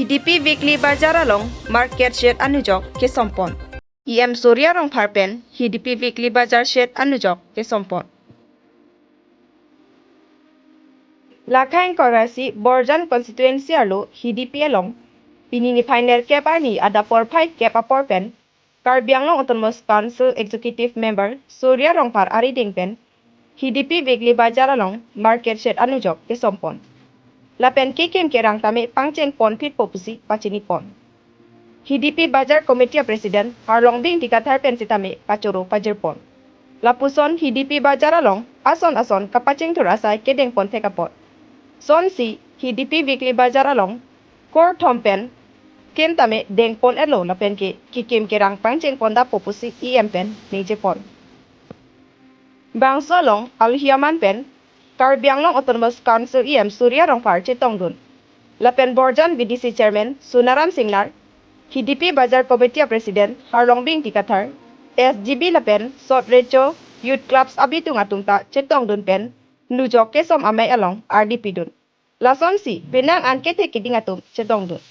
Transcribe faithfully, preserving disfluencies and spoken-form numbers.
Hidipi Weekly Bazar along market shed anujok kesompon. E M Surya Rongphar pen Hidipi Weekly Bazar shed anujok kesompon. Lakha ingkoi ra isi Borjan constituency arlo Hidipi along pini niphai nerkep arni adap porphai kep apor pen Karbi Anglong Autonomous Council Executive Member Surya Rongphar arideng pen Hidipi Weekly Bazar along market shed anujok kesompon. Lapen kekim kerang tame pangchengpon phitpo pusi pachinipon. Hidipi Bazar Committee a President Harlongbing Dikathar pen sitame pachoro pajirpon. Lapuson Hidipi Bazar along ason ason kapachingthur asai kedengpon thek apot. Sonsi Hidipi Weekly Bazar along korthom pen kim tame dengpon-etlo lapen ke kekim kerang pangchengpon dapo pusi E M pen ningjepon. Bangso along alohi aman pen Karbi Anglong Autonomous Council E M Surya Rongphar chetongdun. Lapen Borjan V D C Chairman Sunaram Singnar, Hidipi Bazar Committee a President Harlongbing Dikathar, S G B lapen Sot Recho Youth Clubs abitung atum ta chetongdun pen nujok kesom amei along ardi pidun. Lasonsi penang an kethek keding atum chetongdun.